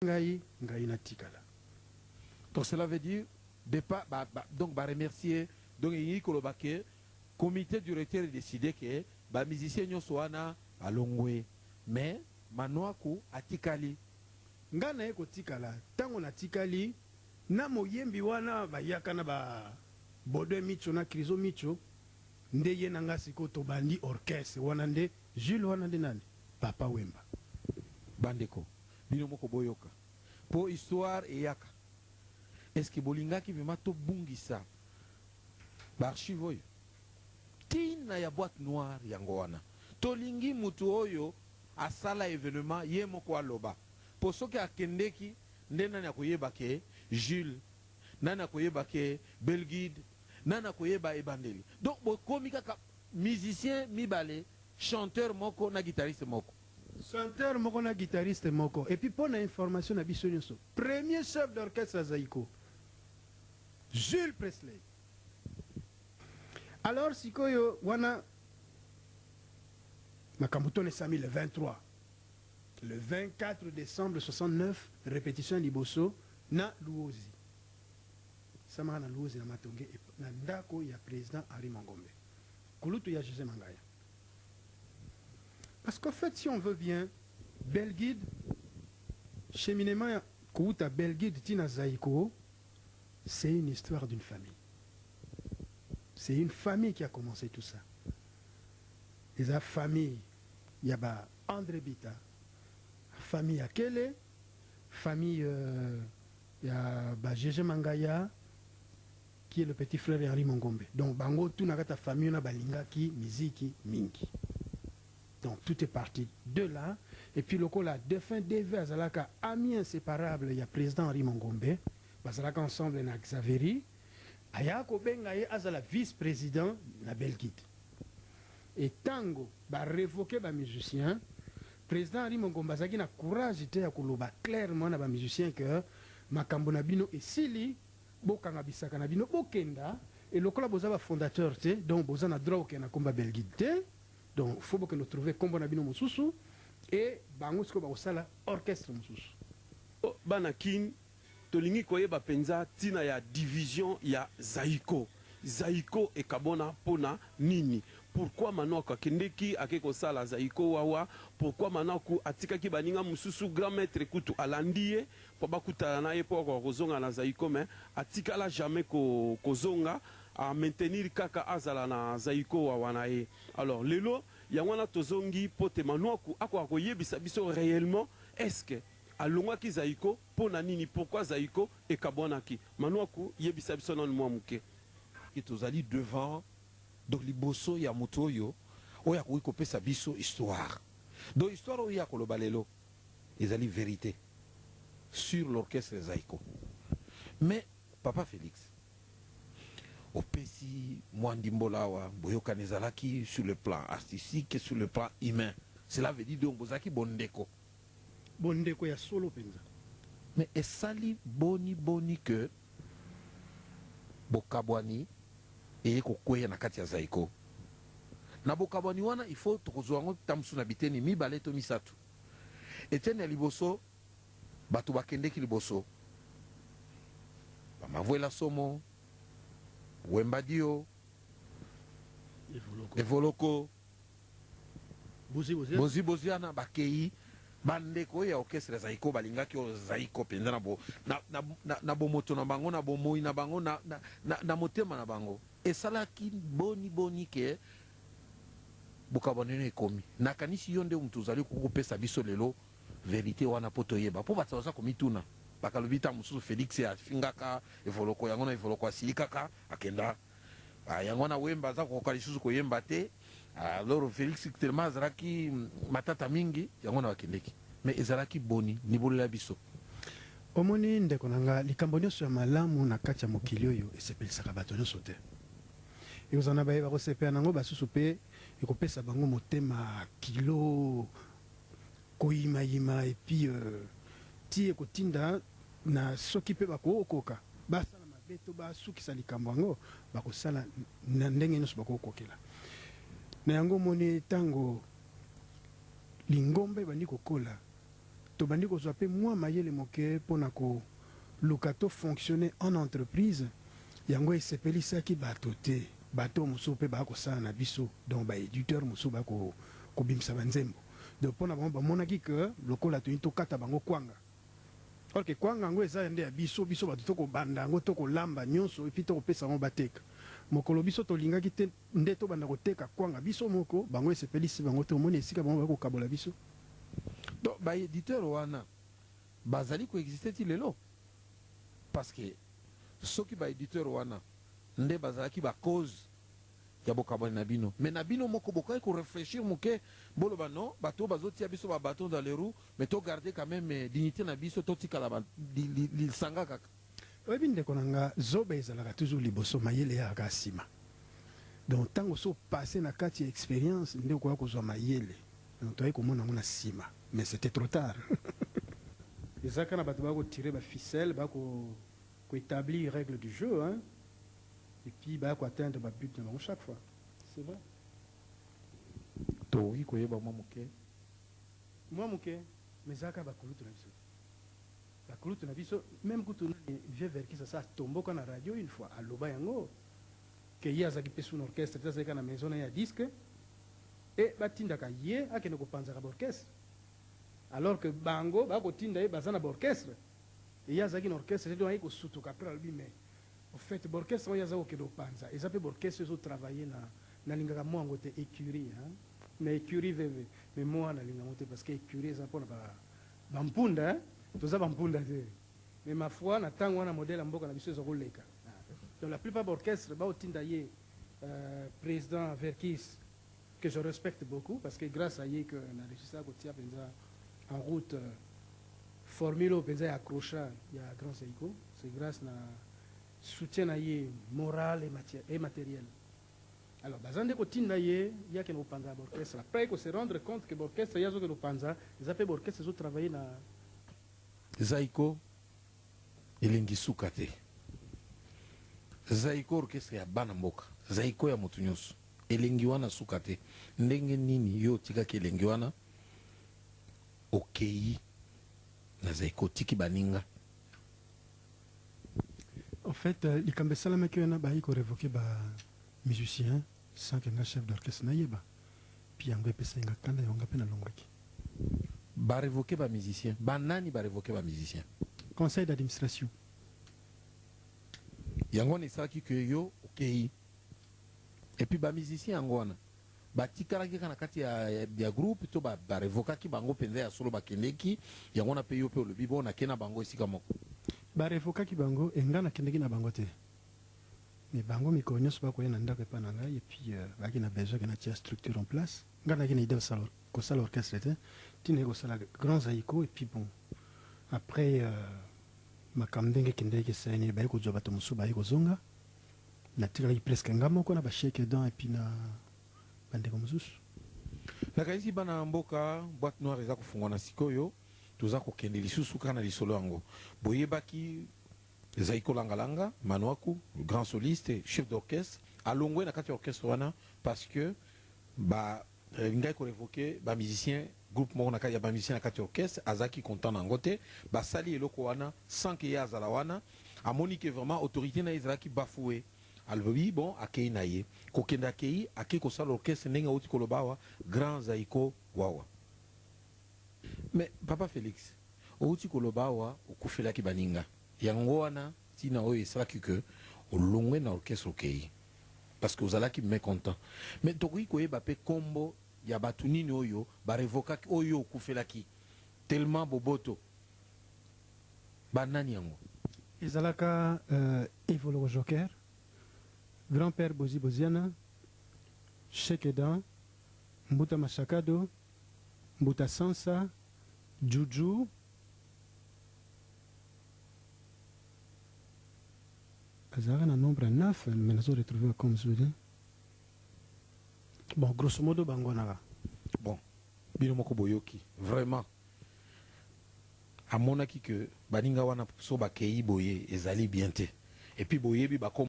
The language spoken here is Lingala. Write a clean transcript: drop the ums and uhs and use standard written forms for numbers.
Ngai, ngai natikala. Donc cela veut dire depart ba, ba, donc ba remercier donc elingi koloba que comite directeur e decide que ba musiciens nionso wana balongwe mais Manuaku atikali. Nga naye kotikala, tango natikali na moyembi wana bayaka na ba Baudouin Micho na Criso Micho nde ye na nga sikoyo tobandi orchestre wana nde Jules wana nde nani? Papa Wemba. Bandeko bino moko boyoka po histoire eyaka est ce que bolingaki vraiment tobungisa ba archives oyo? Tina ya boite noire yango wana tolingi mutu oyo asala evenement ye moko aloba po soki akendeki nde nani akoyeba ke Jules nani akoyeba ke Belguide nani akoyeba ebandeli donc bokomi kaka musicien mibale chanteur moko na guitariste moko. Chanteur moko na guitariste moko et puis pona information na biso nionso premier chef d'orchestre ya Zaiko Jules Presley alors sikoyo wana makambo tona esami le 23 le 24 decembre 69 repetition ya liboso na Luozi esamaka na Luozi na Matonge na ndako ya president Henri Mongombe kulutu ya Jose Mangaya. Parce qu'au fait si on veut bien Belguide cheminement ya kowuta Belguide ti na Zaiko c'est une histoire d'une famille c'est une famille qui a commence tout ça eza famille ya ba Andre Bita famille ya Kele famille ya ba Jeje Mangaya qui est le petit frère ya Henri Mongombe donc bango tout na kati ya famille wana balingaki miziki mingi donc tout est parti de là et puis lokola defunt DV azalaka ami inseparable ya president Henri Mongombe bazalaka ensemble na Xaveri aya kobenga ye azala vice president na Belguide et tango ba revoquer ba musiciens president Henri Mongombe azalaki na courage te ya koloba clairement na ba musiciens que makambo na bino esili Bokanga bisaka na bino bokenda et lokola boza ba fondateur te donc boza na droit kokende na kombo ya Belguide te donc faut bokende trouver kombo na bino mosusu et bango sikoyo bakosala orchestre mosusu. Bana kin tolingi koyeba penza tina ya division ya zaiko. Zaiko ekabona pona nini? Pourquoi Manuaku akendeki ake kosala Zaiko wawa? Pourquoi Manuaku atikaki baninga mususu? Grand maitre kutu alandi ye po bakutana na ye po akoka kozonga na Zaiko mais atikala jamais ko kozonga a maintenir kaka azala na Zaiko wawa na ye. Alors lelo yango wana tozongi po te Manuaku akoka koyebisa biso reellement est ce que alongwaki Zaiko po na nini? Pourquoi Zaiko ekabwanaki? Manuaku yebisa biso nanu mua muke. Que tozali devant donc liboso ya mutu oyo oyo akoki kopesa biso histoire donc histoire oyo ye akoloba lelo ezali verite sur l'orchestre Zaiko mais papa Felix opesi mua ndimbola awa boyokani ezalaki sur le plan artistique sur le plan humain cela veut dire donc bozalaki bondeko. Bondeko ya solo penza. Mais esali boni boni que bokabwani eye kokweya na kati ya Zaiko? Na bokabwani wana il faut tokozua yango ta mosusu na biteni mibale to misatu. Etienne ya liboso batu bakendeki liboso ba Mavuela Somo, Wemba Dio, Evoloko, Bozi Boziana bakeyi. Ba ndeko oyo ya orchestre ya Zaiko balingaki oyo Zaiko penza na bo na na na bomoto na bango, na bomoyi na bango, na na na motema na bango. Esalaki boni boni que bokabwani wana ekomi. Nakanisi yo nde mutu ozali okoki kopesa biso lelo verite wana po toyeba. Po bato baza komituna, bakalobi tango mosusu Felix afingaka Evoloko yango na Evoloko asilikaka akenda. Ah, yango wana Wemba aza kokoka lisusu koyemba te. Alors Felix tellement azalaki matata mingi, yango wana bakendeki. Mais ezalaki boni? Nibolola biso. Omoni ndeko na nga, likambo nionso ya malamu na kati ya mokili oyo esepelisaka bato nionso te. Ekozala na baye bakosepela na yango, basusu pe ekopesa bango motema kilo, koyimayima et puis tii ekotinda na soki pe bakokoka basala mabe to basukisa likambo yango, bakosala na ndenge nionso bakokokela. Na yango omoni tango lingomba ebandi kokola, Tobandi kozwa mpe mwa mayele moke mpo na koluka to fonctionner en entreprise. Yango esepelisaki bato te. Bato mosusu mpe baya kosala na biso, donc ba éditeur mosusu baya kobimisa banzembo. Donc mpo na bango, bamonaki ke lokola toyini tokata bango kwanga, or ke kwanga yango eza nde ya biso. Biso bato tokobanda yango, tokolamba nyonso, et puis tokopesa yango bateka. Mokolo biso tolingaki te nde tobanda koteka kwanga biso moko, bango esepelisi bango te. Omoni esika bango bakokabola biso. Donc ba éditeur wana bazali koexiste ti lelo? Parce que soki ba éditeur wana nde bazalaki ba cause ya bokabwani na bino, mais na bino moko bokaki koréfléchir moke, boloba: non, bato oyo bazotia biso ba bâton dans les roues, mais togarde quand même dignité na biso, totikala lisanga kaka. Oyebi, ndeko na nga, zoba ezalaka toujours liboso, mayele eyaka nsima. Donc ntango so passe na kati ya expérience nde okoya kozwa mayele. Donc toyei komona yango na nsima, mais c'était trop tard. Eza kaka na bato baya kotire ba ficelle, baya koétablir règle du jeu, hein? Et puis baya koatteindre ba but na bango chaque fois, c'est vrai. Tokoki koyeba mwa moke? Mwa moke, mais eza kaka bakulutu na biso, bakulutu na biso. Même kutu nani, vieux Verkis, asa atomboka na radio une fois, aloba yango ke ye azalaki mpe sous orchestre te, azalaki kaka na maison na ye ya disque e batindaka ye akende kopanzaka ba orchestre, alors que bango bakotinda ye baza na ba orchestre e ye azalaki na orchestre te. Donc aye kosutuka. Après alobi: mais au fait, ba orchestre oyo aza kokende kopanza eza mpe ba orchestre ezotravaille na, nalingaka mwa yango te, écurie, hein? Mais écurie veve, mais moi nalinga yango te, parce que écurie eza mpona bampunda, hein? Toza bampunda te. Mais ma foi, na ntango wana, modèle ya mboka na biso eza koleka. Donc la plupart ba orchestre baotinda ye, président Verkis, que je respecte beaucoup, parce que grâce à ye que na réussisa kotia mpenza en route formule oyo mpenza ya accrocha ya Grand Zaiko. C'est grâce na soutien na ye moral et matériel. Alors baza nde kotinda ye, ye akende kopanza ya ba orchestre. Après ko se rendre compte que ba orchestre ye azokende kopanza eza mpe ba orchestre ezotravaille na Zaiko elengi suka te. Zaiko orchestre ya bana mboka, Zaiko ya moto nyonso, elengi wana suka te. Ndenge nini yo otikaki elengi wana, okei na Zaiko, otiki baninga? En fait, likambo esalamaki wana, bayi korévoke ba musicien sans ke nga chef d'orchestre nayeba. Puis yango epesai nga kanda, yango nga mpe nalongwaki. Barévoke ba musicien banani? Barévoke ba musicien? Conseil d'administration. Yango wana esalaki ke yo okei. Et puis ba musicien yango wana batikalaki kaka na kati ya groupe to barevokaki bango mpenza ya solo, bakendeki? Yango wana mpe yo mpe olobi: bo nake na bango esika moko. Barevokaki bango e nga nakendeki na bango te. Mais bango mikolo nyonso bakoya na ndako epa na ngai. Et puis bayaki na besoin ke natia structure en place. Nga nayaki na idée kosala orchestre te, ntina ye kosala Grand Zaiko. Et puis bon, après makambo ndenge ekendeki, esayani, baye kozwa bato mosusu, baye kozonga, natikalaki presque nga moko na basheke dan et puis na bandeko mosusu. Nakanisi bana mboka, boîte noire eza kofungwana sikoyo. Toza kokende lisusu kaka na lisolo yango. Boyebaki Zaiko Langalanga, Manuaku, grand soliste, chef d'orchestre, alongwe na kati ya orchestre wana parce que ba ngai korevoke ba musicien, groupe moko na kati ya ba musicien na kati ya orchestre. Azalaki content na yango te. Basali eloko wana sans ke ye azala wana. Amoni ke vraiment autorité na ye ezalaki bafoué. Alobi: bon, akei na ye. Kokende, akei, akei kosala orchestre ndenge auti koloba awa, Grand Zaiko Wawa. Mais papa Félix, outi koloba awa, okufelaki baninga. Yango wana ntina oyo esalaki ke olongwe na orchestre, okei, parce que ozalaki mécontent. Mais tokoki koyeba mpe nkombo ya bato nini oyo barevokaki, oyo okufelaki tellement boboto? Banani yango? Ezalaka Evoloko Joker, grand père Bozi Boziana, Shekedan, Mbuta Mashakado, Mbuta Sansa, Juju. Bazalaka na nombre ya 9, mais nazo retrouver comme mosusu te. Bon, grosso modo bango wana kaka. Bon, bino moko boyoki. Vraiment amonaki ke baninga wana so bakei boye ezali bien te. Et puis boyebi bakombo.